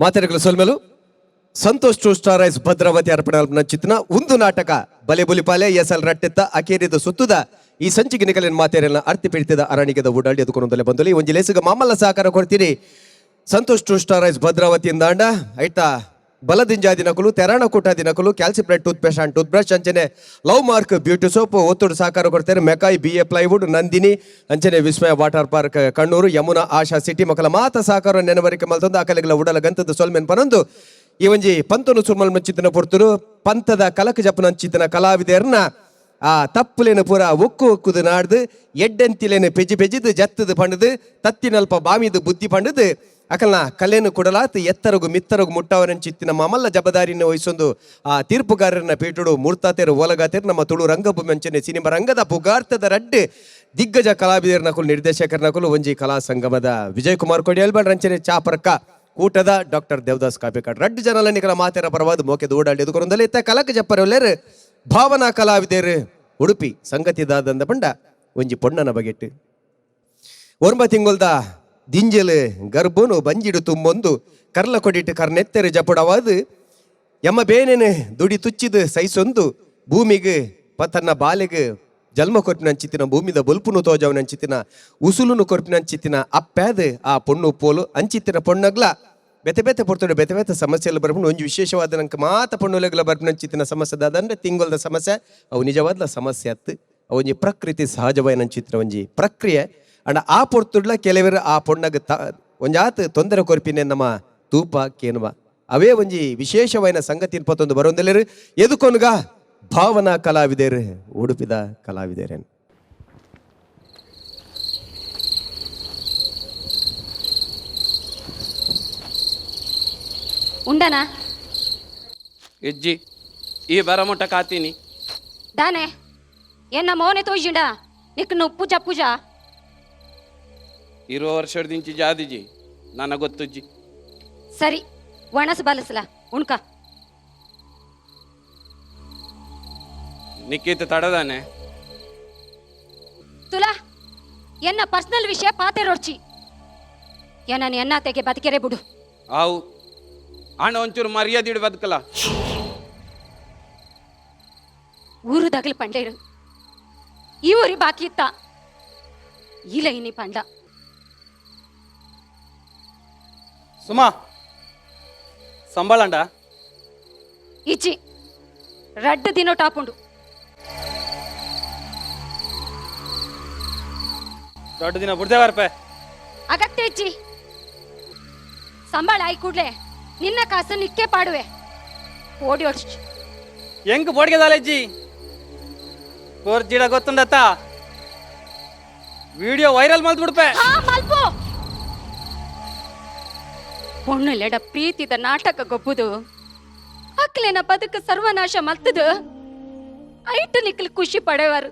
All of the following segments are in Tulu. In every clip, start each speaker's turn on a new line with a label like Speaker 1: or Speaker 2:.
Speaker 1: ಮಾತೆರೆಗಳ ಸೊಲ್ಮೆಲು. Santosh to star ice Bhadravati ಅರ್ಪಣೆ ಚಿತ್ನ ಒಂದು ನಾಟಕ ಬಲೆ ಬುಲಿಪಾಲೆ ಎಸ್ ಎಲ್ ರಟ್ಟೆತ್ತ ಅಕೇರಿದ ಸುತ್ತುದ ಈ ಸಂಚಿಗೆ ನಿಕಲಿನ ಮಾತೆರೆಲ್ಲ ಅರ್ತಿ ಪಿಡಿತದ ಅರಣಿಗೆದ ಓಡಾಡಿ ಎದುಕೊಂಡಲೆ ಬಂದಲಿ ಒಂಜಿ ಲೇಸುಗ ಮಾಮಲ್ಲ ಸಹಕಾರ ಕೊಡ್ತೀರಿ. ಸಂತೋಷ್ ಟೂ ಸ್ಟಾರ್ ಐಸ್ ಭದ್ರಾವತಿಯಿಂದ ಅಂಡ ಐತ ಬಲದಿಂಜಾ ದಿನಕುಲು, ತೆರಾಣ ಕೂಟ ದಿನಕುಲು, ಕ್ಯಾಲ್ಸಿಪ್ರೆಡ್ tooth paste and tooth brush, ಅಂಚನೆ ಲವ್ ಮಾರ್ಕ್ ಬ್ಯೂಟಿ ಸೋಪ್ ಒತ್ತುಡು ಸಹಕಾರ ಕೊಡ್ತಾರೆ. ಮೆಕಾಯ್ ಬಿ ಎ ಪ್ಲೈವುಡ್ ನಂದಿನಿ, ಅಂಚನೆ ವಿಸ್ಮಯ ವಾಟರ್ ಪಾರ್ಕ್ ಕಣ್ಣೂರು, ಯಮುನಾ ಆಶಾ ಸಿಟಿ ಮಕ್ಕಳ ಮಾತ ಸಹಕಾರ ನೆನವರಿಕೆ ಮಲ್ತೊಂದು ಅಕಲೆಗಳ ಉಡಲ ಗಂತದ ಸೊಲ್ಮೆನ್ ಪನೊಂದು ಈ ಒಂಜಿ ಪಂತನು ಸುರ್ಮಲ್ ಮಂಚಿತನ ಪೊರ್ತುರು ಪಂತದ ಕಲಕ ಜಪನಂಚಿತನ ಕಲಾವಿದೆರ್ನ ಆ ತಪ್ಪುಲೇನು ಪೂರ ಒಕ್ಕು ಒಕ್ಕುದು ನಾಡ್ದು ಎಡ್ಡೆಂತಿಲೇನು ಪೆಜಿ ಪೆಜಿದು ಜತ್ತದು ಪಂಡದು ತತ್ತಿನಲ್ಪ ಬಾಮಿದು ಬುದ್ಧಿ ಪಂಡದು ಅಕಲ್ನ ಕಲೆನು ಕೊಡಲಾತ್ ಎತ್ತರಗು ಮಿತ್ತರಗು ಮುಟ್ಟವರಂಚಿತ್ತಿನ ಮಾಮಲ್ಲ ಜಬದಾರಿನ ವಹಿಸೊಂದು ಆ ತೀರ್ಪುಗಾರರನ್ನ ಪೇಟುಡು ಮೂರ್ತಾತೇರು ಓಲಗಾತೇರು ನಮ್ಮ ತುಳು ರಂಗಭೂಮಿ ಅಂಚನೆ ಸಿನಿಮಾ ರಂಗದ ಪುಗಾರ್ತದ ರಡ್ಡು ದಿಗ್ಗಜ ಕಲಾವಿದರ ನಕುಲು, ನಿರ್ದೇಶಕರ ನಕುಲು, ಒಂಜಿ ಕಲಾ ಸಂಗಮದ ವಿಜಯ್ ಕುಮಾರ್ ಕೊಡಿಯಲ್ಬಾಡ್, ರಂಚನೆ ಚಾಪರ್ಕ ಕೂಟದ ಡಾಕ್ಟರ್ ದೇವದಾಸ್ ಕಾಪಿಕಾಡ್ ರಡ್ಡು ಜನಲ ನಿಕಲ ಮಾತೆರ ಪರವಾದ ಮೋಕೆ ದೂಡಾಡಿ ಎದುಕೊಂದಲ್ಲಿ ಇತ್ತ ಕಲಕ ಜಪ್ಪರೊಲ್ಲೇರು ಭಾವನಾ ಕಲಾವಿದರು ಉಡುಪಿ. ಸಂಗತಿ ದಾದಂದ ಪಂಡ ಒಂಜಿ ಪೊಣ್ಣನ ಬಗೆಟ್ಟು. ಒರ್ಂಬ ತಿಂಗೊಲ್ದ ದಿಂಜಲು ಗರ್ಭನು ಬಂಜಿಡು ತುಂಬೊಂದು ಕರ್ಲ ಕೊಡಿಟ್ಟು ಕರ್ನೆತ್ತೆರು ಜಪುಡವಾದು ಯಮ ಬೇನೆನು ದುಡಿ ತುಚ್ಚಿದು ಸೈಸೊಂದು ಭೂಮಿಗೆ ತನ್ನ ಬಾಲೆಗೆ ಜನ್ಮ ಕೊರ್ಪಿನಂಚಿತ್ತಿನ, ಭೂಮಿದ ಬೊಲ್ಪುನು ತೋಜವನಂಚಿತ್ತಿನ, ಉಸುಲುನು ಕೊರ್ಪಿನಂಚಿತ್ತಿನ ಅಪ್ಪ್ಯಾದ ಆ ಪೊಣ್ಣು ಪೋಲು. ಅಂಚಿತ್ತಿನ ಪೊಣ್ಣಗ್ಲ ಬೇತೆ ಬೇತೆ ಪೊರ್ತುಡು ಬೇತೆ ಬೇತೆ ಸಮಸ್ಯೆಲ್ಲ ಬರ್ಪುಂಡು. ಒಂಜಿ ವಿಶೇಷವಾದ ನಂಗೆ ಮಾತ ಪೊಣ್ಣುಲೆಗ್ಲ ಬರ್ಪಿನಂಚಿತ್ತಿನ ಸಮಸ್ಯೆ ದಾದಂದ್ರೆ ತಿಂಗೊಲ್ದ ಸಮಸ್ಯೆ. ಅವು ನಿಜವಾದ ಸಮಸ್ಯೆ ಅತ್ತು, ಅವು ಒಂಜಿ ಪ್ರಕೃತಿ ಸಹಜವಾಯಿನಂಚಿತ್ತಿನ ಒಂಜಿ ಪ್ರಕ್ರಿಯೆ. ಅಂಡ ಆ ಪೊರ್ತುಡ್ಲ ಕೆಲವರು ಆ ಪೊಣ್ಣಗ್ ತ ಒಂಜಾತ್ ತೊಂದರೆ ಕೊರ್ಪಿನೆ ನಮ್ಮ ತೂಪ ಕೇನುವ. ಅವೇ ಒಂಜಿ ವಿಶೇಷವಾಯಿನ ಸಂಗತಿ ಪತ್ತೊಂದು ಬರೋಂದೆಲ್ಲರು ಎದುಕೊನುಗ ಭಾವನಾ ಕಲಾವಿದರು, ಉಡುಪಿದ ಕಲಾವಿದರೇನು.
Speaker 2: ಉಂಡನಾ?
Speaker 3: ಇಜ್ಜಿ, ಈ ಬರಮುಟ್ಟ ಕಾತೀನಿ.
Speaker 2: ದಾನೆ ಎನ್ನ ಮೋನೆ ತೋಜಿಂಡ ನಿಕ್ ಪೂಜಾ ಪೂಜಾ.
Speaker 3: ಇರುವ ವರ್ಷದಿಂಚಿ ಜಾದಿಜಿ ನನ್ನ ಗೊತ್ತುಜ್ಜಿ.
Speaker 2: ಸರಿ, ಒಣಸು ಬಲಸ್ಲ ಉಣ್ಕ.
Speaker 3: ನಿಕ್ಕಿತ ತಡದಾನೆ.
Speaker 2: ತುಲಾ, ಎನ್ನ ಪರ್ಸನಲ್ ವಿಷಯ ಪಾತೆರೊಡ್ಚಿ. ಎನ್ನ ಎನ್ನಾತೆಗೆ ಬದುಕೆರೆ ಬಿಡು.
Speaker 3: ಆವು, ಅಣ್ಣ ಒಂಚೂರು ಮರ್ಯಾದಿಡು ಬದುಕಲ.
Speaker 2: ಊರು ದಗಲು ಪಂಡೇರು ಈ ಊರಿ ಬಾಕಿ ಇತ್ತ ಈಲ ಇನಿ ಪಂಡ.
Speaker 4: ಸುಮಾ, ಸಂಬಳಂಡ?
Speaker 2: ಇಜ್ಜಿ, ರಡ್ಡು ದಿನ ಟಾಪುಂಡು.
Speaker 4: ದೊಡ್ಡ ದಿನ ಬುಡ್ದೆ ಬರ್ಪೆ.
Speaker 2: ಅಗತ್ಯ ಇಜ್ಜಿ. ಸಂಬಳ ಆಯ್ ಕೂಡ್ಲೆ ನಿನ್ನ ಕಾಸು ನಿಕ್ಕೆ ಪಾಡುವೆ. ಓಡಿ ಓಡ್ಚಿ.
Speaker 4: ಎಂಕ್ ಬೋಡ್ಗೆದಾಲೆಜ್ಜಿ ಕೋರ್ಜಿಡ ಗೊತ್ತುಂಡತ್ತ, ವಿಡಿಯೋ ವೈರಲ್ ಮಲ್ತ್ ಬಿಡ್ಪೆ.
Speaker 2: ಹಾ ಮಲ್ಪು. ಪೊಣ್ಣುಲೆಡ ಪ್ರೀತಿದ ನಾಟಕ ಗೊಬ್ಬುದು ಅಕ್ಲೆನ ಬದುಕು ಸರ್ವನಾಶ ಮಲ್ತದು ಐಟು ನಿಕ್ಲು ಖುಷಿ ಪಡೆವರು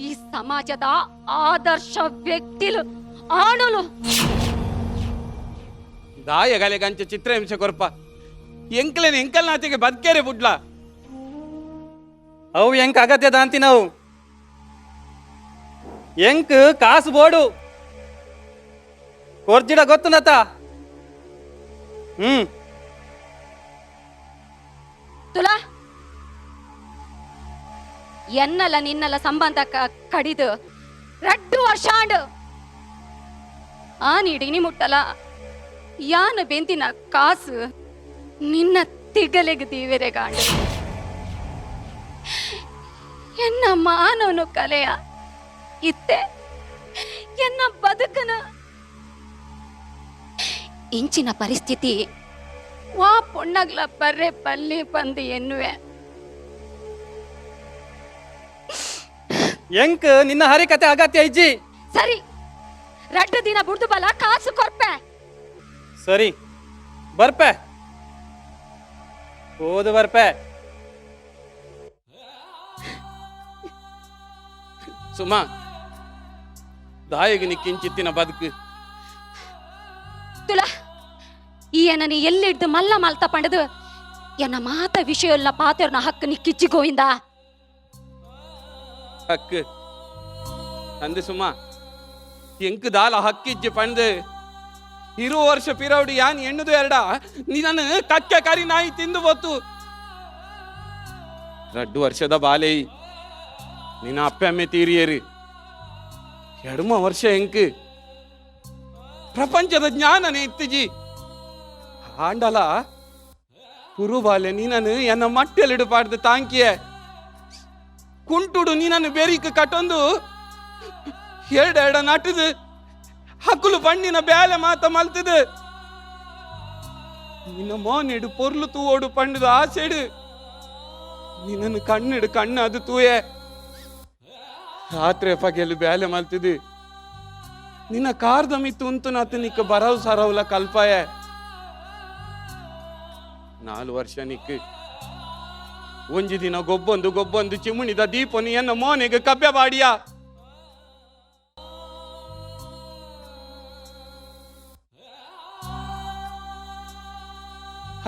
Speaker 2: ಈ ಸಮಾಜದ ಆದರ್ಶ ವ್ಯಕ್ತಿಲು ಆಣುಲು.
Speaker 3: ದಾಯಗಲೆಗಂಚ ಚಿತ್ರಹಿಂಸೆ ಕೊರ್ಪ? ಎಂಕ್ಲೇನ ಎಂಕಲ್ ನಾಚಿಗೆ ಬದುಕೇರೆ ಬುಡ್ಲ.
Speaker 4: ಅವು ಎಂಕ್ ಅಗತ್ಯ ದಾಂತಿ ನಾವು ಎಂಕ್ ಕಾಸು ಬೋಡು. ಕೊರ್ಜಿಡ ಗೊತ್ತುಂಡತ್ತ. ಹ್ಮ್.
Speaker 2: ತುಲಾ, ಎನ್ನಲ ನಿನ್ನಲ ಸಂಬಂಧ ಕಡಿದು ರಡ್ಡು ವರ್ಷ ಆಂಡು. ಆ ನೀಡಿನಿ ಮುಟ್ಟಲ ಯಾನ ಬೆಂದಿನ ಕಾಸು ನಿನ್ನ ತಿಗಲೆಗೆ ದೀವೆರೆಗಾಂಡು. ಎನ್ನ ಮಾನವನು ಕಲೆಯ ಇತ್ತೆ ಎನ್ನ ಬದುಕನ ಇಂಚಿನ ಪರಿಸ್ಥಿತಿ ವಾ ಪೊಣ್ಣಗ್ಲ ಬರ್ರೆ ಪಲ್ಲಿ ಬಂದು ಎನ್ನುವೆ.
Speaker 4: ಎಂಕ್ ನಿನ್ನ ಹರಿಕತೆ ಅಗತ್ಯ ಇಜ್ಜಿ.
Speaker 2: ಸರಿ, ರಡ್ಡು ದಿನ ಬುಡ್ದು ಬಲ, ಕಾಸು ಕೊರ್ಪೆ.
Speaker 4: ಸರಿ, ಬರ್ಪೆ, ಓದು ಬರ್ಪೆ.
Speaker 3: ಸುಮಾ, ದಾಯಗೆ ನಿಕ್ಕಿಂಚಿತ್ತಿನ ಬದುಕು?
Speaker 2: ತುಲ, ಈ ಎನ್ನನಿ ಎಲ್ಲಿಡ್ದು ಮಲ್ಲ ಮಲ್ತ ಪಂಡದು ಎನ್ನ ಮಾತ ವಿಷಯ ಪಾತೆರ್ನ ಹಕ್ಕು ನಿಕ್ಕಿಚ್ಚಿ ಗೋವಿಂದ.
Speaker 3: ಹಕ್ಕು ಅಂದು ಸುಮಾ, ಎಂಕ್ ದಾಲ ಹಕ್ಕಿಜ್ಜಿ ಪಂದು. ಇರು ವರ್ಷ ಪಿರೌಡಿ ಯಾನ್ ಎಣ್ಣುದು ಎರಡ ನಿನ್ನನ್ನು ಕಕ್ಕೆ ಕರಿ ನಾಯಿ ತಿಂದು ಬೊತ್ತು. ರಡ್ಡು ವರ್ಷದ ಬಾಲೆಯಿ ನಿನ್ನ ಅಪ್ಪೆ ಅಮ್ಮೆ ತೀರಿಯೇರಿ. ಎಡ್ಮ ವರ್ಷ ಎಂಕ್ ಪ್ರಪಂಚದ ಜ್ಞಾನನೇ ಇತ್ತಿಜಿ. ಆಂಡಲ ಪುರುಬಾಲೆ ನೀನನು ಎನ್ನ ಮಟ್ಟೆಲಿಡು ಪಾಡ್ದು ತಾಂಕಿಯೆ. ಕುಂಟುಡು ನೀನನ್ನು ಬೆರಿಕ್ ಕಟ್ಟೊಂದು ಎರಡೆರಡ ನಟದು ಹಕ್ಕುಲು ಬಣ್ಣಿನ ಬ್ಯಾಲೆ ಮಾತ ಮಲ್ತದು. ನಿನ್ನ ಮೋನಿಡು ಪೊರ್ಲು ತೂವೋಡು ಪಂಡುದು ಆಸೆಡು ನಿನ್ನನ್ನು ಕಣ್ಣಿಡು ಕಣ್ಣು ಅದು ತೂಯೆ. ರಾತ್ರಿ ಪಗೆಲು ಬ್ಯಾಲೆ ಮಲ್ತದು ನಿನ್ನ ಕಾರ್ದ ಮಿತ್ತು ಉಂತು ನಾತು ನಿಕ್ಕ ಬರವು ಸರವುಲ ಕಲ್ಪಾಯ. 4 ವರ್ಷ ನಿಕ್ ಒಂಜಿ ದಿನ ಗೊಬ್ಬೊಂದು ಗೊಬ್ಬೊಂದು ಚಿಮುಣಿದ ದೀಪನು ಎನ್ನ ಮೋನೆಗೆ ಕಬ್ಬೆ ಬಾಡಿಯ.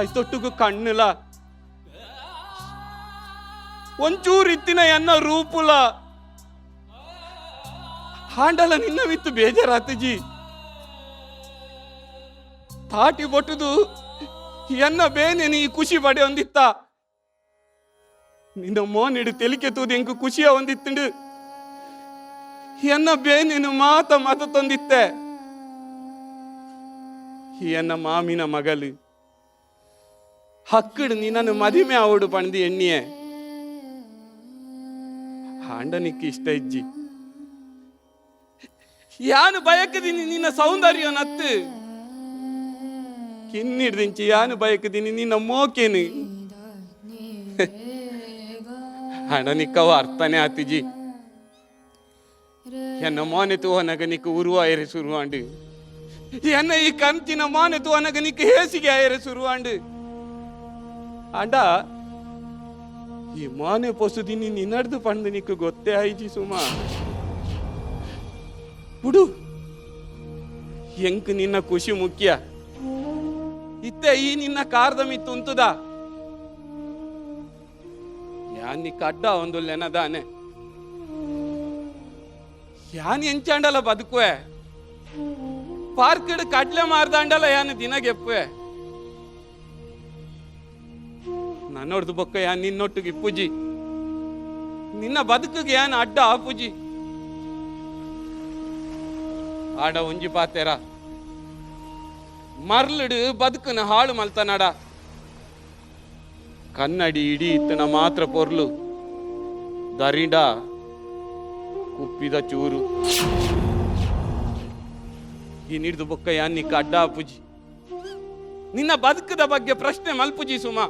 Speaker 3: ಐತೊಟ್ಟುಗು ಕಣ್ಣುಲ ಒಂಚೂರು ಇತ್ತಿನ ಎನ್ನ ರೂಪುಲ ಹಾಂಡಲ ನಿನ್ನ ವಿತ್ತು ಬೇಜಾರಾತಜಿ. ತಾಟಿ ಬೊಟ್ಟುದು ಎನ್ನ ಬೇನೆ ನೀ ಖುಷಿ ಪಡೆ ಒಂದಿತ್ತ. ನಿನ್ನ ಮೋನಿಡು ತೆಲಿಕೆ ತೂದು ಎಂಕು ಖುಷಿಯ ಒಂದಿತ್ತುಂಡು. ಎನ್ನ ಬೇನೇನು ಮಾತ ಮತ ತಂದಿತ್ತೆ. ಎನ್ನ ಮಾಮಿನ ಮಗಲು ಹಕ್ಕಡು ನಿನ್ನನ್ನು ಮದಿಮೆ ಆವಡು ಪಂದು ಎಣ್ಣಿಯೆ. ಹಾಂಡನಿಕ್ಕೆ ಇಷ್ಟ ಇಜ್ಜಿ. ಯಾನು ಬಯಕದಿನಿ ನಿನ್ನ ಸೌಂದರ್ಯ ನತ್ತು ಕಿನ್ನಿಡ್ದಿಂಚಿ ಯಾನು ಬಯಕದಿನಿ ನಿನ್ನ ಮೋಕೇನು. ಹಣನಿಕ್ಕವ ಅರ್ಥನೇ ಆತಿಜಿ. ಎನ್ನ ಮೋನೆ ತೂವನಗ ನಿಕ್ಕ ಉರುವ ಆಯರೆ ಶುರುವಾಂಡು. ಎನ್ನ ಈ ಕಂಚಿನ ಮೋನೆ ತೂವನಗ ನಿಕ್ಕ ಹೇಸಿಗೆ ಆಯರೆ ಶುರುವಾಂಡು. ಅಂಡ ಈ ಮೋನೆ ಪೊಸುದಿನಿ ನಿನ್ನಡ್ದು ಪಂಡು ನಿಕ್ಕ ಗೊತ್ತೇ ಆಯ್ಜಿ ಸುಮಾ. ಬಿಡು, ಎಂಕ್ ನಿನ್ನ ಖುಷಿ ಮುಖ್ಯ. ಇತ್ತೆ ಈ ನಿನ್ನ ಕಾರ್ದ ಮಿತ್ತು ಉಂತುದ ಯಾನ್ ನಿಕ್ಕ ಅಡ್ಡ ಒಂದು ಲೆನದಾನೆ. ಯಾನ್ ಎಂಚಾಂಡಲ ಬದುಕುವೆ. ಪಾರ್ಕ್ಡ್ ಕಡ್ಲೆ ಮಾರ್ದಾಂಡಲ ಯಾನ್ ದಿನ ಗೆಪ್ಪುವೆ. ನನ್ನೊಡ್ದು ಬೊಕ್ಕ ಯಾನ್ ನಿನ್ನೊಟ್ಟಿಗೆ ಇಪ್ಪುಜಿ. ನಿನ್ನ ಬದುಕಿಗೆ ಯಾನ್ ಅಡ್ಡ ಆಪುಜಿ. ಆಡ ಒಂಜಿ ಪಾತೆರ ಮರ್ಲುಡು ಬದುಕನ ಹಾಳು ಮಲ್ತನಡ. ಕನ್ನಡಿ ಇಡೀ ಇತ್ತನ ಮಾತ್ರ ಪೊರ್ಲು ದರಿಂಡ ಕುಪ್ಪಿದ ಚೂರು. ಈ ನೀಡ್ದು ಬೊಕ್ಕ ಯಾನ್ ನಿಕ್ಕ ಅಡ್ಡ ಆಪುಜಿ. ನಿನ್ನ ಬದುಕದ ಬಗ್ಗೆ ಪ್ರಶ್ನೆ ಮಲ್ಪುಜಿ ಸುಮಾ.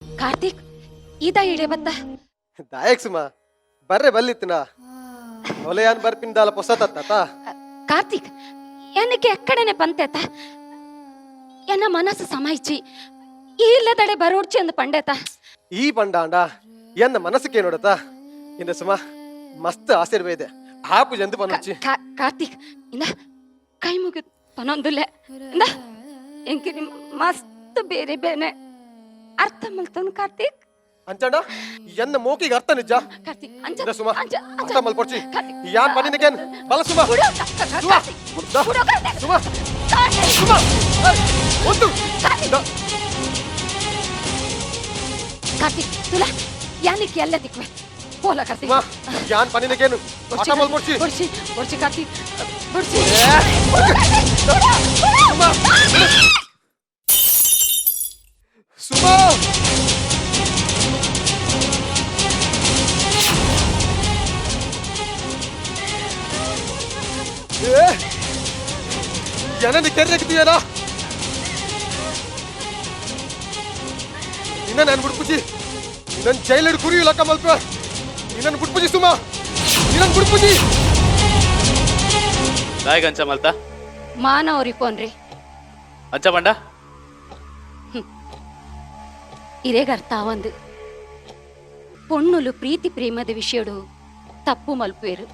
Speaker 2: ಕಾರ್ತಿಕ್, ಇದ ಇಡೆ ಬತ್ತ.
Speaker 5: ದಾಯಕ್ ಸುಮ ಬರ್ರೆ ಬಲ್ಲಿತ್ತಿನ ಒಲೆಯಾನ್ ಬರ್ಪಿಂದಾಲ ಪೊಸತತ್ತ.
Speaker 2: ಕಾರ್ತಿಕ್, ಏನಕ್ಕೆ ಎಕ್ಕಡನೆ ಪಂತೇತ ಎನ್ನ ಮನಸ್ಸು ಸಮಾಯಿಚಿ ಈ ಇಲ್ಲದಡೆ ಬರೋಡ್ಚಿ ಅಂದ್ ಪಂಡೇತ.
Speaker 5: ಈ ಪಂಡಾಂಡ ಎನ್ನ ಮನಸ್ಸಿಗೆ ನೋಡತ ಇಂದ ಸುಮ ಮಸ್ತ್ ಆಶೀರ್ವೇದ ಆಪು ಜಂದು ಪನೊಚ್ಚಿ.
Speaker 2: ಕಾರ್ತಿಕ್, ಇಂದ ಕೈ ಮುಗಿದ್ ಪನೊಂದುಲ್ಲೆ. ಇಂದ ಎಂಕಿ ಮಸ್ತ್ ಬೇರೆ ಬೇನೆ ಅರ್ಥ ಮಲ್ತನು ಕಾರ್ತಿಕ್.
Speaker 5: ಅಂಚಂಡ ಎನ್ನ ಮೋಕಿಗೆ ಅರ್ಥ ನಿಜ.
Speaker 2: ಕಾರ್ತಿಕ್, ಅಂಚ
Speaker 5: ಇಂದ ಸುಮ
Speaker 2: ಅಂಚ ಅಂಚ
Speaker 5: ಅರ್ಥ ಮಲ್ಪೊಡ್ಚಿ.
Speaker 2: ಕಾರ್ತಿಕ್.
Speaker 5: ಯಾನ್ ಪನ್ನಿನಕೇನ್ ಬಲ ಸುಮ.
Speaker 2: ಬಿಡು,
Speaker 5: ಸುಮ.
Speaker 2: ಕಾರ್ತಿಕ್,
Speaker 5: the.
Speaker 2: ಬಿಡು ಕಾರ್ತಿಕ್.
Speaker 5: ಸುಮ.
Speaker 2: ಕಾರ್ತಿಕ್.
Speaker 5: ಸುಮ. ಏಯ್, ಒಂದು.
Speaker 2: Karthik.
Speaker 5: The.
Speaker 2: Karthik, Tula Jannik ಎಲ್ಲ ದಿಕ್ವೆ ಪೋಲ ಕಾರ್ತಿಕ್.
Speaker 5: ಸುಮ ಯಾನ್ ಪನ್ನಿನಕೇನು ಅರ್ಥ ಮಲ್ಪೊಡ್ಚಿ.
Speaker 2: ಬುಡ್ಸಿ ಬುಡ್ಸಿ ಕಾರ್ತಿಕ್, ಬುಡ್ಸಿ.
Speaker 5: ಸುಮ ಸುಮ. ಏ, ಎನನ್ನು ಕೆರ್ರೆಕ್ತೀಯನಾ? ನಿನ್ನ ನಾನು ಬಿಡ್ಪುಜಿ, ನಿನ್ನ ಜೈಲಡ್ ಕುರಿಯು ಲಕ್ಕ ಮಲ್ಪ. ನಿನ್ನನ್ನು ಬಿಡ್ಪುಜಿ ಸುಮಾ, ನಿನ್ನನ್ನು ಬಿಡ್ಪುಜಿ.
Speaker 6: ದಾಯಿಗಂಚ ಮಲ್ತ
Speaker 2: ಮಾನವರಿ ಪೋನ್ರಿ.
Speaker 6: ಅಂಚ ಬಂಡ
Speaker 2: ಇರೇಗರ್ಥ ಒಂದು ಪೊಣ್ಣುಲು ಪ್ರೀತಿ ಪ್ರೇಮದ ವಿಷಯಡು ತಪ್ಪು ಮಲ್ಪುವೆರು,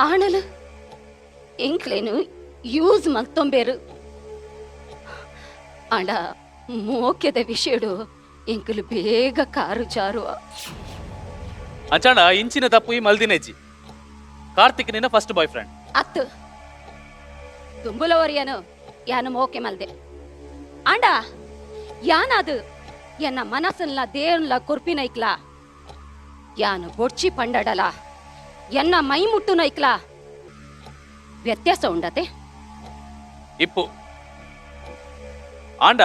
Speaker 2: ಆಣಲು ಎಂಕ್ಲೇನು ಯೂಸ್ ಮಲ್ತೊಂಬೇರು. ಆಂಡ ಮೋಕ್ಯದ ವಿಷಯಡು ಎಂಕಲು ಬೇಗ ಕಾರು ಜಾರುವ.
Speaker 6: ಅಂಚಾಣ ಇಂಚಿನ ತಪ್ಪು ಈ ಮಲ್ದಿನೆಜ್ಜಿ. ಕಾರ್ತಿಕ್ ನಿನ್ನ ಫಸ್ಟ್ ಬಾಯ್ ಫ್ರೆಂಡ್.
Speaker 2: ಅತ್ತು ದುಂಬುಲವರಿಯನು ಯಾನು ಮೋಕೆ ಮಲ್ದೆ. ಆಂಡ ಯಾನಾದು ಎನ್ನ ಮನಸ್ಸನ್ಲ ದೇವನ್ಲ ಕೊರ್ಪಿನೈಕ್ಲ, ಯಾನು ಬೊಡ್ಚಿ ಪಂಡಡಲ ಎನ್ನ ಮೈ ಮುಟ್ಟುನೈಕ್ಲ ವ್ಯತ್ಯಾಸ ಉಂಡತೆ.
Speaker 6: ಇಪ್ಪು ಆಂಡ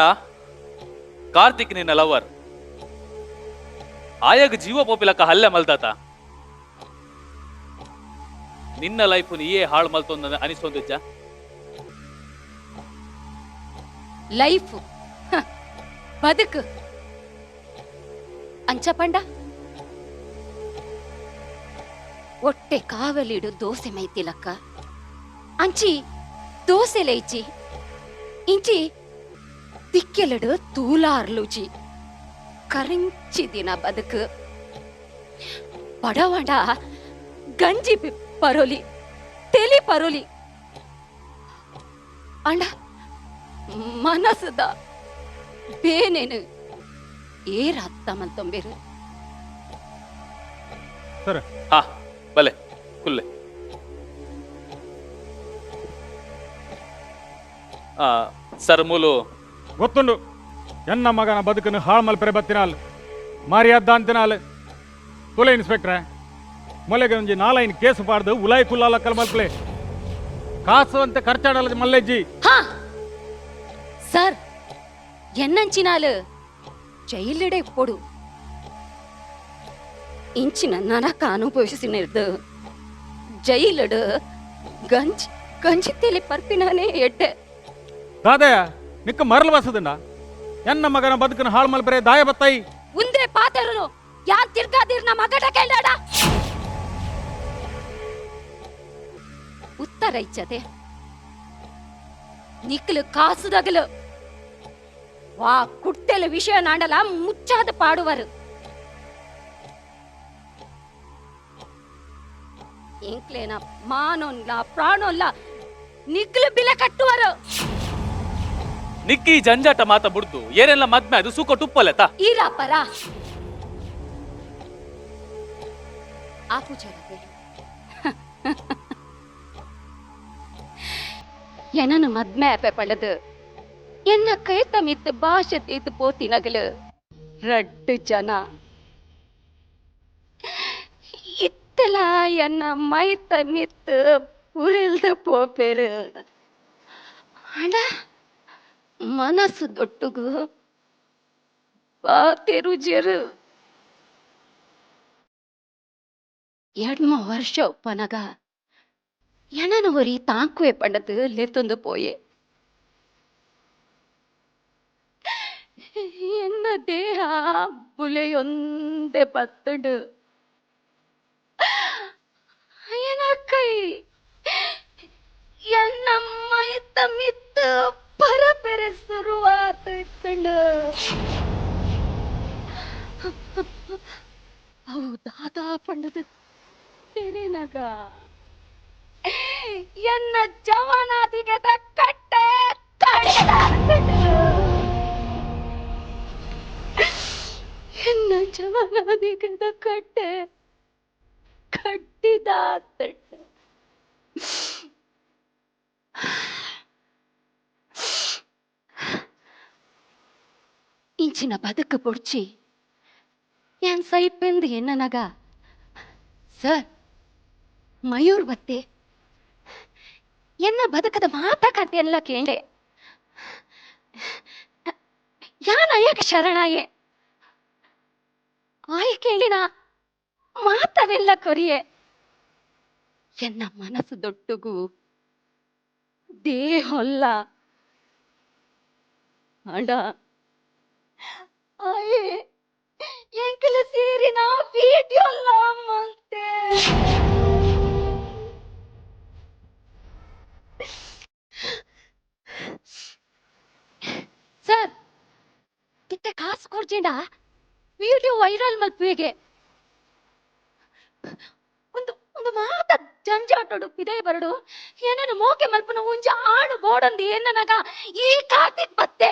Speaker 6: ಕಾರ್ತಿಕ್ ನಿನ್ನ ಲವರ್, ಆಯಾಗ ಜೀವ ಪೋಪಿಲಕ್ಕ ಹಲ್ಲೆ ಮಲ್ದಾತ. ನಿನ್ನ ಲೈಫ್ ನೀಯೇ ಹಾಳು ಮಲ್ತೊಂದ ಅನಿಸೊಂದಿಜ್ಜ?
Speaker 2: ಲೈಫ್ ಬದುಕು ಅಂಚ ಪಂಡ ಒಟ್ಟೆ ಕಾವಲಿಡು ದೋಸೆ ಮೈತಿಲಕ್ಕ ಅಂಚಿ ದೋಸೆ ಲೈಚಿ ಇಂಚಿ ದಿಕ್ಕೆಲಡು ತೂಲಾರ್ಲುಚಿ ಕರಿಂಚಿ ದಿನ ಬದುಕು ಬಡವಡ ಗಂಜಿ ಪರೋಲಿ ತೆಲಿ ಪರೋಲಿ. ಅಂಡ ಮನಸ್ಸದ ಬೇನೇನು ಏರ ಅತ್ತ ಮಲ್ತೊಂಬೇರು.
Speaker 7: ಸರ್.
Speaker 6: ಹಾ ಬಲೆ ಕುಲ್ಲೆ. ಸರ್ ಮೂಲು
Speaker 7: ಗೊತ್ತುಂಡು ಎನ್ನ ಮಗನ ಬದುಕನ್ನು ಹಾಳು ಮಲ್ಪರೆ ಬತ್ತಿನಾಲ್ ಮಾರಿಯದ್ದ ಅಂತಿನಾಲ್. ತುಲೆ ಇನ್ಸ್ಪೆಕ್ಟ್ರೆ ಮೊಲೆಗೆ ಒಂಜಿ ನಾಲೈನ್ ಕೇಸು ಪಾಡ್ದು ಉಲಾಯಿ ಕುಲ್ಲಾಲ ಕಲ್ ಮಲ್ಪಲೆ ಕಾಸು ಅಂತ ಖರ್ಚಾಡಲ್ಲ ಮಲ್ಲೆಜ್ಜಿ.
Speaker 2: ಹಾ ಸರ್, ಎನ್ನಂಚಿನಾಲು ಜೈಲಿಡೆ ಪೊಡು ಇಂಚಿನ ನರಕ ಅನುಭವಿಸಿನಿರ್ದು ಜೈಲಡು ಗಂಜಿ ಗಂಜಿ ತೇಲಿ ಪರ್ಪಿನಾನೇ ಎಡ್ಡೆ.
Speaker 7: ದಾದಯ ನಿಕ್ಕ ಮರಲ್ ಬಸದುಂಡ ಎನ್ನ ಮಗನ ಬದುಕನ್ನು ಹಾಳು ಮಲ್ಪರೆ ದಾಯ ಬತ್ತಾಯಿ.
Speaker 2: ಉಂದೆ ಪಾತೆರುನು ಯಾನ್ ತಿರ್ಗಾದಿರ್ನ ಮಗಟ ಕೇಳಾಡ ಉತ್ತರ ಇಚ್ಚತೆ ನಿಕ್ಲು ಕಾಸುದಗಲು ವಾ ಕುಟ್ಟೆಲ ವಿಷಯ ನಾಡಲ ಮುಚ್ಚಾದ ಪಾಡುವರು. ಎಂಕ್ಲೇನ ಮಾನೊನ್ಲ ಪ್ರಾಣೊನ್ಲ ನಿಕ್ಲು ಬಿಲೆ ಕಟ್ಟುವರು.
Speaker 6: ನಿಕ್ಕಿ ಜಂಜಾಟ ಮಾತ ಬುಡ್ದು ಏನೆಲ್ಲ ಮದ್ಮೆ ಅದು ಸುಖ ತುಪ್ಪಲೆತ.
Speaker 2: ಈರಾಪರ ಆಪುಜರದೆ ಎನನು ಮದ್ಮೆ ಆಪೆ ಪಡದು ಎನ್ನ ಕೈತ ಮಿತ್ತು ಭಾಷೆ ತೀತು ಪೋತಿನಗಲು ರಡ್ಡು ಜನ ಇತ್ತಲ ಎನ್ನ ಮೈತ ಮಿತ್ತು ಉರಿಲ್ದ ಪೋಪೆರು. ಅಣ್ಣ ಮನಸ್ಸು ದೊಟ್ಟುಗು ಪಾತೆರುಜರು. ಎಡ್ಮ ವರ್ಷ ಒಪ್ಪನಗ ಎನನು ಒರಿ ತಾಂಕುವೆ ಪಂಡದು ಲೆತ್ತೊಂದು ಪೋಯೆ. ಎನ್ನ ದೇಹ ಬುಲೆಯೊಂದೆ ಬತ್ತುಂಡು. ಎನ ಕೈ ಎನ್ನ ಮೈತ ಮಿತ್ತು ಪರಪೆರೆ ಶುರುವಾತು ಇತ್ತುಂಡು. ಅವು ದಾದಾ ಪಂಡದು ತೆರೆನಗ ಎನ್ನ ಜವನಾದಿಗೆ ಕಟ್ಟೆ ಕಡೆದಾತುಂಡು. ಎನ್ನ ಜವನಾದಿಗೆ ಕಟ್ಟೆ ಕಟ್ಟಿದಾತುಂಡು. ಇಂಚಿನ ಬದುಕು ಪೊಡ್ಚಿ ಏನ್ ಸೈಪೆಂದು ಎನ್ನನಗ ಸರ್ ಮಯೂರ್ ಬತ್ತೆ ಎನ್ನ ಬದುಕದ ಮಾತ ಕತೆ ಎಲ್ಲ ಕೇಂಡೆ. ಯಾನ ಅಯ್ಯಕ ಶರಣಾಯೆ ಆಯ್ ಕೇಳಿನ ಮಾತವೆಲ್ಲ ಕೊರಿಯೆ. ಎನ್ನ ಮನಸ್ಸು ದೊಟ್ಟುಗು ದೇಹೊಲ್ಲ ಅಂಡ ಆಯೆ ಎಂಕಲ ಸೇರಿ ನಾ ವೀಡಿಯೋ ಮಂತೆ. ಸರ್, ಕಿತ್ತೆ ಕಾಸು ಕೊಡ್ಜಿಂಡ ವಿಡಿಯೋ ವೈರಲ್ ಮಲ್ಪುವೆಗೆ. ಒಂದು ಒಂದು ಮಾತ ಜಂಜಾಟೋಡು ಇದೇ ಬರಡು ಏನೇನು ಮೋಕೆ ಮಲ್ಪನ ಉಂಜ ಆಡು ಬೋಡಂದು ಏನನಗ ಈ ಕಾರ್ತಿಕ್ ಬತ್ತೆ.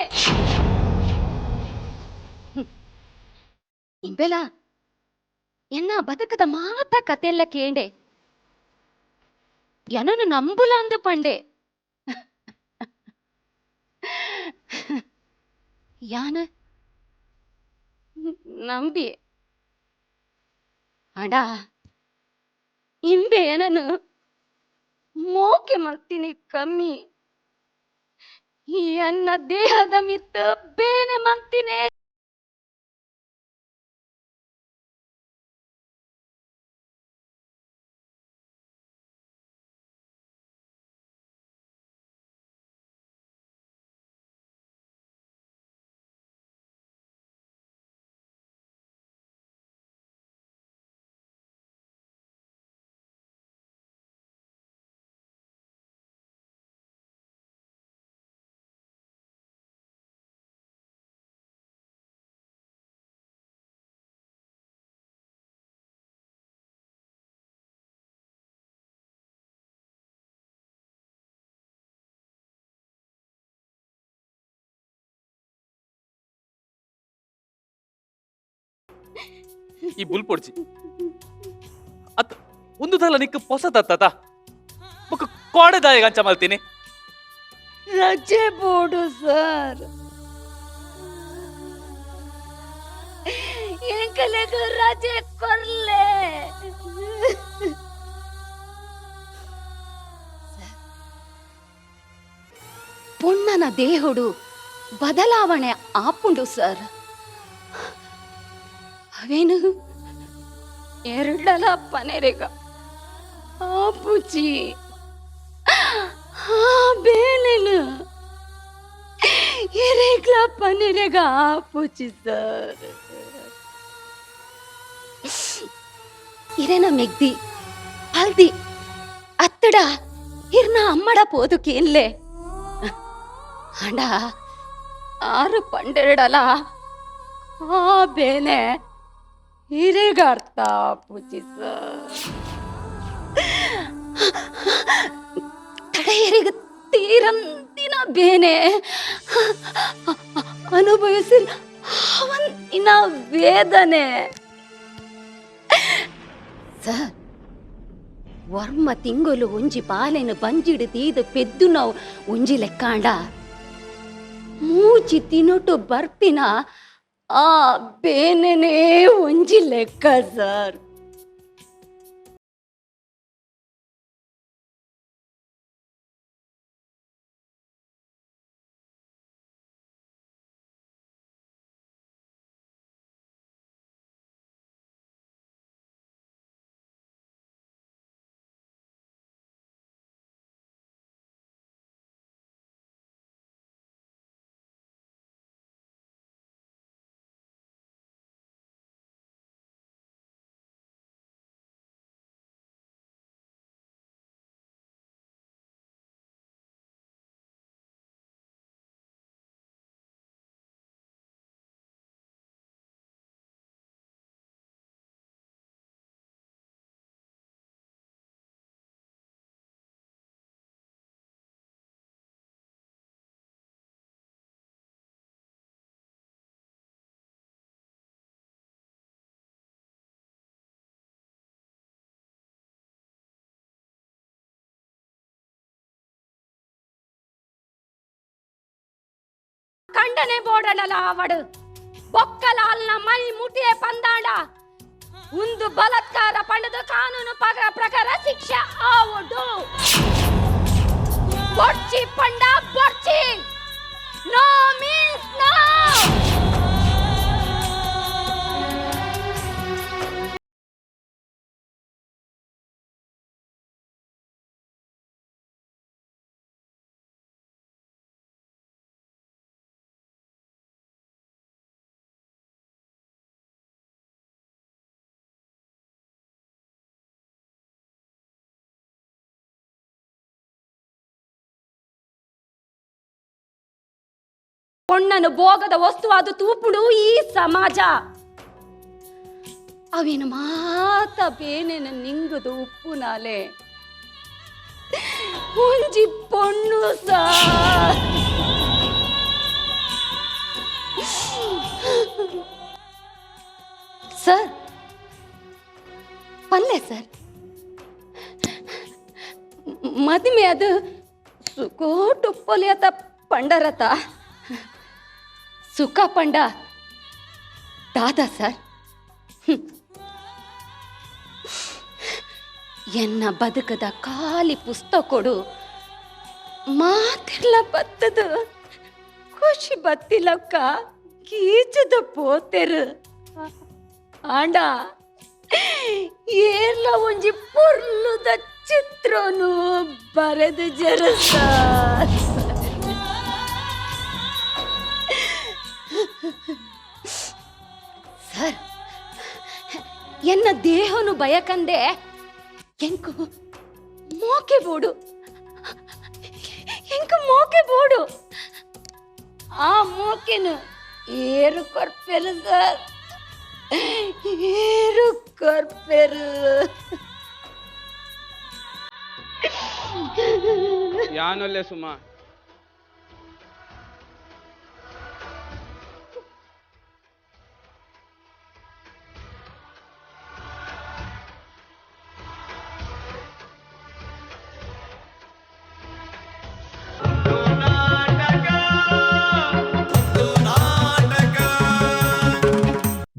Speaker 2: ಇಂಬೆಲ ಎನ್ನ ಬದುಕದ ಮಾತ ಕತೆಲ್ಲ ಕೇಂಡೆ, ಏನನು ನಂಬುಲ ಅಂದು ಪಂಡೆ. ಯಾನ ನಂಬಿ ಅಡ ಇಂಬೆ ಏನನು ಮೋಕೆ ಮಲ್ತೀನಿ ಕಮ್ಮಿ, ಈ ಅನ್ನ ದೇಹದ ಮಿತ್ತ ಬೇನೆ ಮಂತಿನೇ.
Speaker 6: ಈ ಬುಲ್ಪೊಡ್ಚಿ ಅತ್ ಒಂದು ದಲ ನಿಕ್ ಪೊಸ ತತ್ತ ಬೊಕ್ಕ ಕೋಡೆ ದಾಯ ಅಂಚ ಮಲ್ತೀನಿ.
Speaker 2: ರಜೆ ಬೋಡು ಸರ್, ಎಂಕಲೆಗ್ ರಜೆ ಕೊರ್ಲೆ. ಪೊಣ್ಣನ ದೇಹೊಡು ಬದಲಾವಣೆ ಆಪುಂಡು ಸರ್. ಅವೇನು ಎರಡಲ ಪನೆರೆಗ ಆಪುಜಿ. ಆ ಬೇಲೆನು ಎರೆಗ್ಲ ಪನೆರೆಗ ಆಪುಜಿ ಸರ್. ಇರೇನ ಮೆಗ್ದಿ ಹಲ್ದಿ ಅತ್ತಡ ಇರ್ನ ಅಮ್ಮಡ ಪೋದುಕೇನ್ಲೆ ಅಣ್ಣ ಆರು ಪಂಡೆರಡಲ ಆ ಬೇನೆ ಹಿರಿಗಾರ್ತ ಪೂಜಿ ಸರ್. ತಡೆಯರಿಗೆ ತೀರಂದಿನ ಬೇನೆ ಅನುಭವಿಸಿ ಅವನ ವೇದನೆ ಸರ್. ವರ್ಮ ತಿಂಗೊಲು ಒಂಜಿ ಬಾಲೆನು ಬಂಜಿಡು ತೀದು ಪೆದ್ದು ನಾವು ಒಂಜಿ ಲೆಕ್ಕಾಂಡ ಮೂಜಿ ತಿನೊಟು ಬರ್ಪಿನ ಆ ಬೇನೆನೇ ಒಂಜಿ ಲೆಕ್ಕ ಸರ್. ಖಂಡನೆ ಬೋಡಲಲ ಆವಡು ಬೊಕ್ಕಲಾಲ್ನ ಮೈ ಮುಟಿಯೇ ಪಂದಾಂಡ ಒಂದು ಬಲಾತ್ಕಾರ ಪಂಡದ ಕಾನೂನು ಪ್ರಕಾರ ಶಿಕ್ಷೆ ಆವಡು. ಬೊಡ್ಚಿ ಪಂಡ ಬೊಡ್ಚಿ, ನೋ ಮೀನ್ಸ್ ನೋ. ಪೊಣ್ಣನು ಭೋಗದ ವಸ್ತುವಾದ ತೂಪುಡು ಈ ಸಮಾಜ. ಅವೇನು ಮಾತ ಬೇನೆನ ನಿಂಗುದು ಉಪ್ಪು ನಾಲೆ ಒಂಜಿ ಪೊಣ್ಣು ಸರ್. ಸರ್ ಪಲ್ಲೆ ಸರ್, ಮದುವೆ ಅದು ಸುಖೋಟುಪ್ಪೊಲಿಯತ ಪಂಡರತ ಸುಖ ಪಂಡ ದಾದಾ ಸರ್. ಎನ್ನ ಬದುಕದ ಖಾಲಿ ಪುಸ್ತಕೊಡು ಮಾತಿಲ್ಲ ಬತ್ತದು ಖುಷಿ ಬತ್ತಿಲಕ್ಕ ಗೀಚದ ಪೋತೆರು. ಆಂಡ ಏರ್ಲ ಒಂಜಿ ಪೊರ್ಲುದ ಚಿತ್ರನು ಬರೆದು ಜರ ಸರ್. ಸರ್ ಎನ್ನ ದೇಹನು ಬಯಕಂದೆ ಎಂಕು ಮೋಕೆ ಬೋಡು, ಎಂಕು ಮೋಕೆ ಬೋಡು. ಆ ಮೋಕೆನು ಏರು ಕೊರ್ಪೆರು ಸರ್, ಏರು ಕೊರ್ಪೆರು.
Speaker 3: ಯಾನೊಲ್ಲೆ ಸುಮಾ.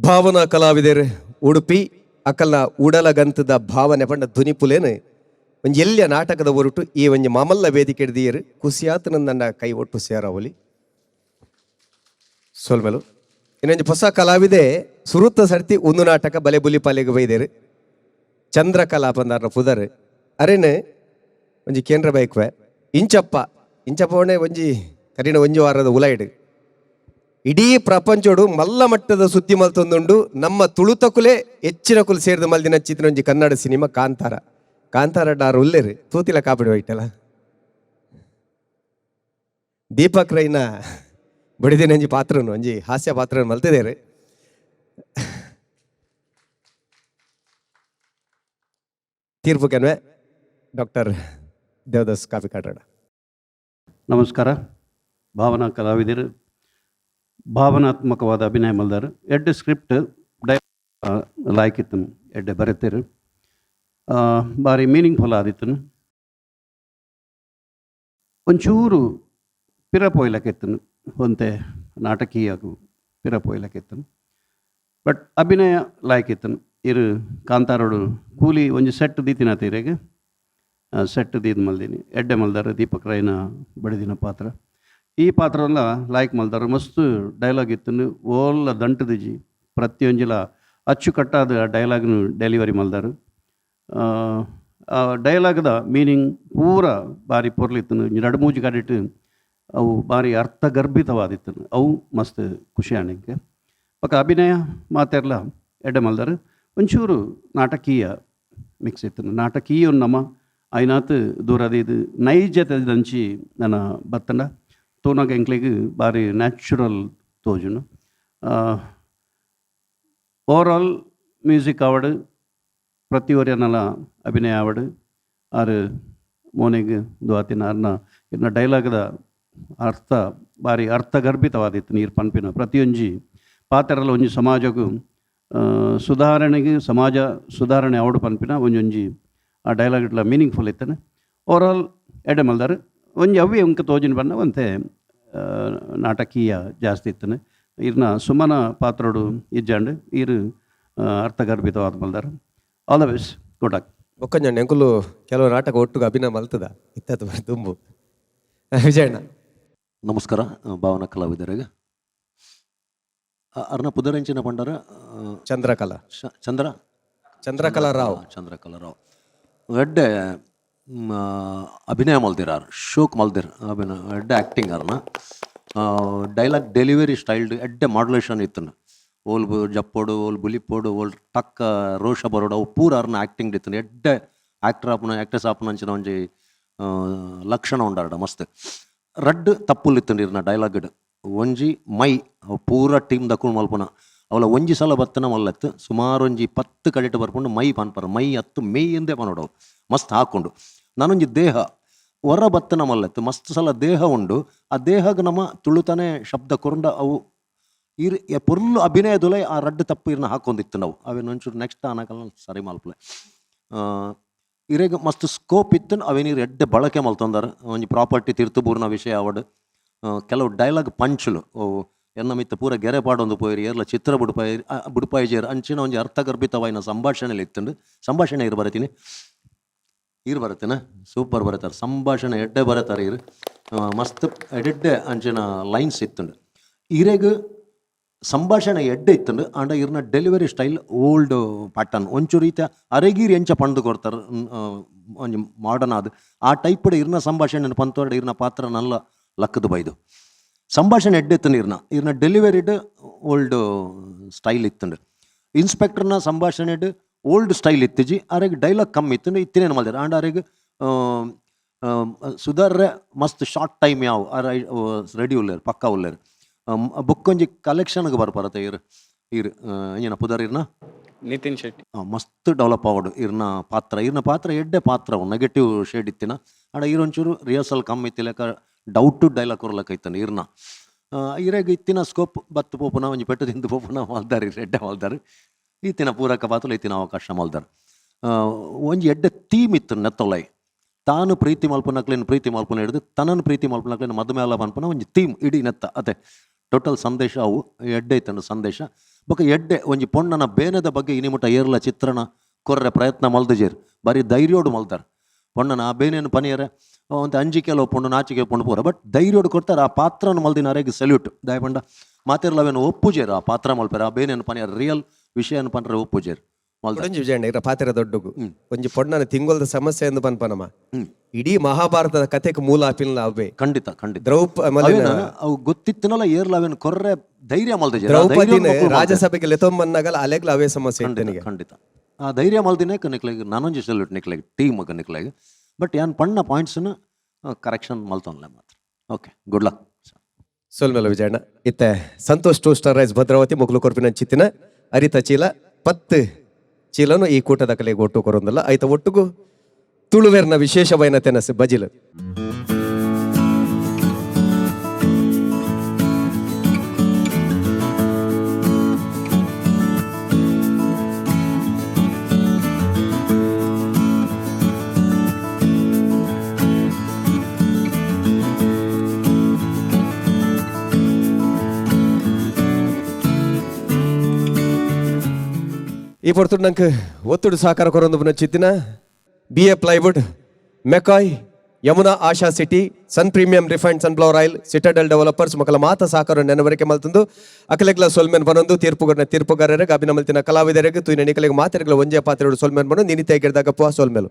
Speaker 1: ಭಾವನಾ ಕಲಾವಿದರು ಉಡುಪಿ ಅಕಲ್ನ ಉಡಲಗಂತದ ಭಾವನೆ ಪಂಡ ಧ್ವನಿಪುಲೇನು ಒಂಜಿ ಎಲ್ಯ ನಾಟಕದ ಒರುಟು ಈ ಒಂಜಿ ಮಾಮಲ್ಲ ವೇದಿಕೆ ಹಿಡ್ದಿಯರು ಕುಸಿಯಾತ ನನ್ನ ಕೈ ಒಟ್ಟು ಸೇರಾವಲಿ ಸೊಲ್ಮೆಲು. ಇನ್ನೊಂಜಿ ಹೊಸ ಕಲಾವಿದೆ ಸುರುತ್ತ ಸರ್ತಿ ಒಂದು ನಾಟಕ ಬಲೆ ಬುಲಿ ಪಾಲೆಗೆ ಬೈದೇರು ಚಂದ್ರಕಲಾ ಪಂದಾರ್ನ ಪುದರ್ ಅರೇನು ಒಂಜಿ ಕೇಂದ್ರ ಬೈಕ್ವೆ ಇಂಚಪ್ಪ ಇಂಚಪ್ಪ ಒಂಜಿ ಕರಿನ ಒಂಜಿ ವಾರದ ಉಲೈಡ್ ಇಡೀ ಪ್ರಪಂಚೋಡು ಮಲ್ಲ ಮಟ್ಟದ ಸುದ್ದಿ ಮಲ್ತೊಂದುಂಡು. ನಮ್ಮ ತುಳುತಕುಲೆ ಹೆಚ್ಚಿನ ಕುಲು ಸೇರಿದ ಮಲ್ದಿನ ಚಿತ್ರ ಒಂಜಿ ಕನ್ನಡ ಸಿನಿಮಾ ಕಾಂತಾರ. ಕಾಂತಾರ ಡಾರ್ ಉಲ್ಲೇರು ತೂತಿಲ ಕಾಪಿಡಿ ಹೋಯ್ತಲ್ಲ ದೀಪಕ್ ರೈನ ಬಡಿದಿನ ಒಂಜಿ ಪಾತ್ರನು ಒಂಜಿ ಹಾಸ್ಯ ಪಾತ್ರ ಮಲ್ತಿದೇರು. ತೀರ್ಪು ಕೆನ್ವೆ ಡಾಕ್ಟರ್ ದೇವದಾಸ್ ಕಾಪಿ ಕಾಟಾಡ.
Speaker 8: ನಮಸ್ಕಾರ. ಭಾವನಾ ಕಲಾವಿದರು ಭಾವನಾತ್ಮಕವಾದ ಅಭಿನಯ ಮಲ್ದಾರು. ಎಡ್ಡೆ ಸ್ಕ್ರಿಪ್ಟ್ ಡೈ ಲಾಯ್ಕಿತ್ತು, ಎಡ್ಡೆ ಬರೆತೇರು, ಭಾರಿ ಮೀನಿಂಗ್ಫುಲ್ ಆದಿತ್ತನು. ಒಂಚೂರು ಪಿರ ಪೋಯ್ಲಕ್ಕೆತ್ತನು, ಒಂತೆ ನಾಟಕೀಯ ಪಿರ ಪೋಯ್ಲಕ್ಕೆತ್ತನು, ಬಟ್ ಅಭಿನಯ ಲಾಯ್ಕಿತ್ತನು. ಇರು ಕಾಂತಾರೋಡು ಕೂಲಿ ಒಂಜಿ ಸೆಟ್ ದೀತಿನ ತೀರೆಗೆ ಸೆಟ್ ದೀದ್ ಮಲ್ದಿನಿ. ಎಡ್ಡೆ ಮಲ್ದಾರು. ದೀಪಕ್ ರೈನ ಬಡಿದಿನ ಪಾತ್ರ, ಈ ಪಾತ್ರವನ್ನ ಲಾಯ್ಕ್ ಮಲ್ದಾರು. ಮಸ್ತ್ ಡೈಲಾಗ್ ಇತ್ತು, ಓಲ್ಲ ದಂಟದಿಜಿ ಪ್ರತಿಯೊಂಜಿಲ ಅಚ್ಚುಕಟ್ಟಾದ ಡೈಲಾಗ್ನು ಡೆಲಿವರಿ ಮಲ್ದಾರು. ಆ ಡೈಲಾಗ್ದ ಮೀನಿಂಗ್ ಪೂರ ಭಾರಿ ಪೊರ್ಲಿತ್ತು. ಎರಡು ಮೂಜಿ ಕಡಿಟ್ಟು ಅವು ಭಾರಿ ಅರ್ಥಗರ್ಭಿತವಾದಿತ್ತು, ಅವು ಮಸ್ತ್ ಖುಷಿ ಆಣಿಕೆ. ಪಕ್ಕ ಅಭಿನಯ ಮಾತೆರ್ಲ ಎಡ್ಡೆ ಮಲ್ದಾರು. ಒಂಚೂರು ನಾಟಕೀಯ ಮಿಕ್ಸ್ ಇತ್ತು. ನಾಟಕೀಯ ನಮ್ಮ ಐನಾತ್ ದೂರದಿದು ನೈಜತೆದಂಚಿ ನನ್ನ ಬತ್ತಂಡ ತೂನಗ ಎಂಕ್ಲೆಗ್ ಭಾರಿ ನ್ಯಾಚುರಲ್ ತೋಜುನು. ಓವರಾಲ್ ಮ್ಯೂಸಿಕ್ ಆವಡ್, ಪ್ರತಿ ಒರಿಯನಲ ಅಭಿನಯ ಆವಡ್, ಆರು ಮೋನೆಗ್ ದುವಾತಿನ ಅರ್ನ ಇರ್ನ ಡೈಲಾಗ್ದ ಅರ್ಥ ಭಾರಿ ಅರ್ಥಗರ್ಭಿತವಾದಿತ್ತು. ನೀರು ಪನ್ಪಿನ ಪ್ರತಿಯೊಂಜಿ ಪಾತೆರಲ ಒಂಜಿ ಸಮಾಜಕ್ಕೂ ಸುಧಾರಣೆಗೆ, ಸಮಾಜ ಸುಧಾರಣೆ ಆವಡು ಪನ್ಪಿನ ಒಂಜೊಂಜಿ ಆ ಡೈಲಾಗ್ ಇಟ್ಲ ಮೀನಿಂಗ್ಫುಲ್ ಇತ್ತನೆ. ಓವರಾಲ್ ಎಡ್ಡೆ ಮಲ್ದಾರು. ಒಂಜಿ ಅವ್ವೆ ಅಂಕ ತೋಜಿನ ಬಣ್ಣ ಒಂತೆ ನಾಟಕೀಯ ಜಾಸ್ತಿ ಇತ್ತನೆ. ಇರ್ನ ಸುಮನ ಪಾತ್ರೋಡು ಇಜ್ಜಾಂಡ್ ಇರು ಅರ್ಥಗರ್ಭಿತವಾದ ಮಲ್ದಾರು. All the best, good luck.
Speaker 1: ಬೊಕ್ಕಂಜಣ್ಣ ಎಂಕುಲು ಕೆಲವು ನಾಟಕ ಒಟ್ಟುಗ ಅಭಿನಯ ಮಲ್ತದ ಇತ್ತದ ತುಂಬು. ವಿಜಯಣ್ಣ
Speaker 9: ನಮಸ್ಕಾರ. ಭಾವನಾ ಕಲಾವಿದರಿಗೆ ಅರ್ನ ಪುದರೆಂಚಿನ ಪಂಡರ?
Speaker 1: ಚಂದ್ರಕಲಾ.
Speaker 9: ಚಂದ್ರ
Speaker 1: ಚಂದ್ರಕಲಾ ರಾವ್.
Speaker 9: ಚಂದ್ರಕಲಾ ರಾವ್ ಎಡ್ಡೆ ಅಭಿನಯ ಮಲ್ದಿರಾರ್, ಶೋಕ್ ಮಲ್ದಿರ್ ಅಭಿನಯ, ಎಡ್ಡೆ ಆ್ಯಕ್ಟಿಂಗ್. ಅರ್ನ dialogue delivery styled ಎಡ್ಡೆ ಮಾಡ್ಯುಲೇಷನ್ ಇತ್ತು. ಓಲ್ ಜಪ್ಪೋಡು, ಓಲ್ ಬುಲಿಪೋಡು, ಓಲ್ ಟಕ್ಕ ರೋಷ ಬರೋಡು, ಅವು ಪೂರ ಅರ್ನ ಆ್ಯಕ್ಟಿಂಗ್ ಇತ್ತು. ಎಡ್ಡೆ ಆ್ಯಕ್ಟರ್ ಆಪುನ, ಆ್ಯಕ್ಟ್ರೆಸ್ ಆಪುನ ಅಂಚಿನ ಒಂಜಿ ಲಕ್ಷಣ ಉಂಡಾರಡ ಮಸ್ತ್. ರಡ್ಡ್ ತಪ್ಪುಲು ಇತ್ತುಂಡು ಇರ್ನ ಡೈಲಾಗ್. ಒಂಜಿ ಮೈ ಅವು ಪೂರ ಟೀಮ್ ದಕ್ಕುಲು ಮಲ್ಪುನ ಅವಲ ಒಂಜಿ ಸಲ ಬತ್ತನ ಮಲ್ಲತ್ತು ಸುಮಾರು ಒಂಜಿ 10 ಕಡೆಟ್ ಬರ್ಪುಂಡು ಮೈ ಪನ್ಪರ ಮೈ ಅತ್ತು ಮೇಯ್ ಎಂದೇ ಪನೋಡವು ಮಸ್ತ್ ಹಾಕೊಂಡು ನಾನೊಂಜಿ ದೇಹ ಹೊರ ಬತ್ತನ ಮಲ್ಲತ್ತು ಮಸ್ತ್ ಸಲ ದೇಹ ಉಂಡು ಆ ದೇಹಗ್ ನಮ್ಮ ತುಳುತನೆ ಶಬ್ದ ಕೊರಂಡ ಅವು ಇರ್ ಪೊರ್ಲು ಅಭಿನಯದೊಲೆ ಆ ರಡ್ಡು ತಪ್ಪು ಇರ್ನ ಹಾಕೊಂಡಿತ್ತು ನಾವು ಅವೇನು ಒಂಚೂರು ನೆಕ್ಸ್ಟ್ ಆನಕಲ್ಲ ಸರಿ ಮಲ್ಪಲೆ ಇರೆಗ್ ಮಸ್ತ್ ಸ್ಕೋಪ್ ಇತ್ತು ಅವೇನೀರು ಎಡ್ಡೆ ಬಳಕೆ ಮಲ್ತೊಂದಾರ ಒಂಜಿ ಪ್ರಾಪರ್ಟಿ ತಿರ್ತು ಬೂರ್ನ ವಿಷಯ ಅವಡು ಕೆಲವು ಡೈಲಾಗ್ ಪಂಚುಲು ಎನ್ನ ಮಿತ್ತ ಪೂರ ಗೆರೆ ಪಾಡೊಂದು ಪೋಯಿರಿ ಏರ್ಲ ಚಿತ್ರ ಬುಡುಪಾಯಿ ಬುಡುಪಾಯಿಜೇರ್ ಅಂಚಿನ ಒಂಜಿ ಅರ್ಥಗರ್ಭಿತವಾಯಿನ ಸಂಭಾಷಣೆಲಿ ಇತ್ತುಂಡು ಸಂಭಾಷಣೆ ಇರು ಬರತೀನಿ ಇರು ಬರತ್ತೇನ ಸೂಪರ್ ಬರತಾರೆ ಸಂಭಾಷಣೆ ಎಡ್ಡೆ ಬರತಾರೆ ಇರು ಮಸ್ತ್ ಎಡೆಡ್ಡೆ ಅಂಚಿನ ಲೈನ್ಸ್ ಇತ್ತುಂಡು ಇರೆಗ್ ಸಂಭಾಷಣೆ ಎಡ್ಡೆ ಇತ್ತುಂಡು ಆಂಡ ಇರ್ನ ಡೆಲಿವರಿ ಸ್ಟೈಲ್ ಓಲ್ಡ್ ಪ್ಯಾಟರ್ನ್ ಒಂಚೂರು ಈತ ಅರೆಗೀರ್ ಎಂಚ ಪಂಡು ಕೊರ್ತಾರೆ ಒಂಜಿ ಮಾಡರ್ನ್ ಆದ್ ಆ ಟೈಪ್ ಇರ್ನ ಸಂಭಾಷಣೆ ಪಂತೋರ್ಡ ಇರ್ನ ಪಾತ್ರ ನಲ್ಲ ಲಕ್ಕದ ಬೈದು ಸಂಭಾಷಣೆ ಎಡ್ಡೆ ಇತ್ತುಂಡು ಇರ್ನ ಇರ್ನ ಡೆಲಿವರಿಡ್ ಓಲ್ಡ್ ಸ್ಟೈಲ್ ಇತ್ತುಂಡು ಇನ್ಸ್ಪೆಕ್ಟರ್ನ ಸಂಭಾಷಣೆಡ್ ಓಲ್ಡ್ ಸ್ಟೈಲ್ ಇತ್ತಿಜಿ ಅರೆಗ್ ಡೈಲಾಗ್ ಕಮ್ಮಿ ಇತ್ತು ಇತ್ತಿನೇನು ಮಲ್ದಾರೆ ಆಂಡ ಅರೆಗ್ ಸುಧಾರ್ರೆ ಮಸ್ತ್ ಶಾರ್ಟ್ ಟೈಮ್ ಯಾವ ಅರ ರೆಡಿ ಉಲ್ಲೇರು ಪಕ್ಕಾ ಉಲ್ಲೇರು ಬುಕ್ ಒಂಜಿ ಕಲೆಕ್ಷನ್ಗೆ ಬರ್ಪಾರತ್ತೆ ಇರು ಇರು ಏನ ಪುದರ್ ಇರ್ನ
Speaker 3: ನಿತಿನ್ ಶೆಟ್ಟಿ
Speaker 9: ಮಸ್ತ್ ಡೆವಲಪ್ ಆವಡು ಇರ್ನ ಪಾತ್ರ ಇರ್ನ ಪಾತ್ರ ಎಡ್ಡೆ ಪಾತ್ರ ನೆಗೆಟಿವ್ ಶೇಡ್ ಇತ್ತಿನ ಆಂಡ ಇರೊಂಚೂರು ರಿಹರ್ಸಲ್ ಕಮ್ಮಿ ಇತ್ತಿಲೆಕ್ಕ ಡೌಟ್ ಡೈಲಾಗ್ ಕೊರ್ಲಕ್ಕ ಇತ್ತನ ಇರ್ನ ಇರೆಗ್ ಇತ್ತಿನ ಸ್ಕೋಪ್ ಬತ್ತು ಪೋಪುನ ಒಂಜಿ ಪೆಟ್ಟು ತಿಂದು ಪೋಪುನ ಮಲ್ದಾರ್ ಇರ್ ಎಡ್ಡೆ ಮಲ್ದಾರ್ ಇತ್ತಿನ ಪೂರಕ ಪಾತ್ರ ಇತ್ತಿನ ಅವಕಾಶ ಮಲ್ದಾರ್ ಒಂಜಿ ಎಡ್ಡೆ ಥೀಮ್ ಇತ್ತು ನೆತ್ತೊಲೈ ತಾನು ಪ್ರೀತಿ ಮಲ್ಪನಕ್ಲೇನು ಪ್ರೀತಿ ಮಲ್ಪನ ಹಿಡಿದು ತನ್ನನ್ನು ಪ್ರೀತಿ ಮಲ್ಪನಕ್ಲೇನು ಮದುವೆ ಅಲ್ಲ ಪನ್ಪುನ ಒಂಜಿ ಥೀಮ್ ಇಡೀ ನೆತ್ತ ಅದೇ ಟೋಟಲ್ ಸಂದೇಶ ಅವು ಎಡ್ಡೆ ಇತ್ತಂಡು ಸಂದೇಶ ಬೊಕ ಎಡ್ಡೆ ಒಂಜಿ ಪೊಣ್ಣನ ಬೇನೆದ ಬಗ್ಗೆ ಇನಿಮುಟ ಏರ್ಲ ಚಿತ್ರಣ ಕೊರ್ರೆ ಪ್ರಯತ್ನ ಮಲ್ದಜೇರ್ ಬಾರಿ ಧೈರ್ಯೋಡು ಮಲ್ದಾರ್ ಪೊಣ್ಣನ ಆ ಬೇನೇನು ಪನಿಯರೆ ಒಂದು ಅಂಜಿಕೆ ಪೊಣ್ಣು ನಾಚಿಕೆ ಪೊಣ್ಣು ಪೂರ ಬಟ್ ಧೈರ್ಯೋಡು ಕೊಡ್ತಾರೆ ಆ ಪಾತ್ರನ ಮಲ್ದಿನ ಅರೆಗೆ ಸಲ್ಯೂಟ್ ದಯಪಂಡ ಮಾತಿರ್ಲ ಅವೇನು ಒಪ್ಪುಜೇರು ಆ ಪಾತ್ರ ಮಲ್ಪೆರ ಆ ಬೇನೇನು ಪನಿಯರ್ ರಿಯಲ್ ವಿಷಯನ ಪನ್ರೆ ಒಪ್ಪುಜೇರು ಮಲ್ದಾರ್
Speaker 1: ಒಂಜಿ ವಿಜಯಣ್ಣ ಇರ ಪಾತ್ರ ದೊಡ್ಡಗು ಒಂಜಿ ಪೊಣ್ಣನ ತಿಂಗೊಲ್ದ ಸಮಸ್ಯೆ ಎಂದು ಪನ್ಪನಮ್ಮ ಇಡೀ ಮಹಾಭಾರತದ ಕಥೆಗೆ ಮೂಲ ಆಪಿಲ್ಲ ಅವೇ
Speaker 9: ಖಂಡಿತ ಖಂಡಿತ
Speaker 1: ದ್ರೌಪ
Speaker 9: ಅವು ಗೊತ್ತಿತ್ತನಲ್ಲ ಏರ್ಲ ಅವೇನು ಕೊರ್ರೆ ಧೈರ್ಯ ಮಲ್ದಜೇರು
Speaker 1: ದ್ರೌಪದಿನ ರಾಜ್ಯಸಭೆಗೆ ಲೆತೊಂಬನ್ನಾಗಲ ಅಲೆಗ್ಲ ಅವೇ ಸಮಸ್ಯೆ ಇತ್ತನಿಗೆ
Speaker 9: ಖಂಡಿತ ಆ ಧೈರ್ಯ ಮಲ್ದಿನೇ ನಿಕ್ಲೆಗ್ ನಾನೊಂಜಿ ಸಲ್ಯೂಟ್ ನಿಕ್ಲೆಗ್ ಟೀಮ್ ನಿಕ್ಲೆಗ್ ಬಟ್ ಯಾನ್ ಪಣ್ಣ ಪಾಯಿಂಟ್ಸ್ನ ಕರೆಕ್ಷನ್ ಮಲ್ತೊನ್ಲೆ ಮಾತ್ರ ಓಕೆ ಗುಡ್ ಲಕ್
Speaker 1: ಸೊಲ್ಮೆಲ ವಿಜಯಣ್ಣ ಇತ್ತೆ Santosh two star rice Bhadravati ಮುಗ್ಲು ಕೊರ್ಪಿನ ಚಿತ್ತಿನ ಅರಿತ ಚೀಲ 10 ಚೀಲನು ಈ ಕೂಟದ ಕಲೆಗೆ ಒಟ್ಟು ಕೊರೊಂದಲ್ಲ ಆಯ್ತ ಒಟ್ಟುಗು ತುಳುವೆರ್ನ ವಿಶೇಷವೈನ ತೆನಸು ಬಜಿಲು. ಈ ಪೊರ್ತುಡು ನಂಗೆ ಒತ್ತುಡು ಸಹಕಾರ ಕೊರೊಂದು ಚಿತ್ತಿನ B A plywood, McCoy, Yamuna Asha city, Sun premium refined sunflower oil, Citadel developers ಮಕ್ಕಳ ಮಾತ ಸಹಕಾರ ನೆನವರಿಕೆ ಮಲ್ತಂದು ಅಕಲೆಗ್ಲ ಸೊಲ್ಮೆನ್ ಬನೊಂದು ತೀರ್ಪುಗರ್ನ ತೀರ್ಪುಗಾರರಿಗೆ ಅಭಿನಮಲ್ತಿನ ಕಲಾವಿದರಿಗೆ ತುಯಿನ ನಿಕಲೆಗ್ ಮಾತೆರೆಗ್ಲ ಒಂಜೇ ಪಾತ್ರೆಡು ಸೊಲ್ಮೆನ್ ಬನೊಂದು ನಿನಿತೆ ಗಿರ್ದಾಗ ಪುವ ಸೊಲ್ಮೆಲು.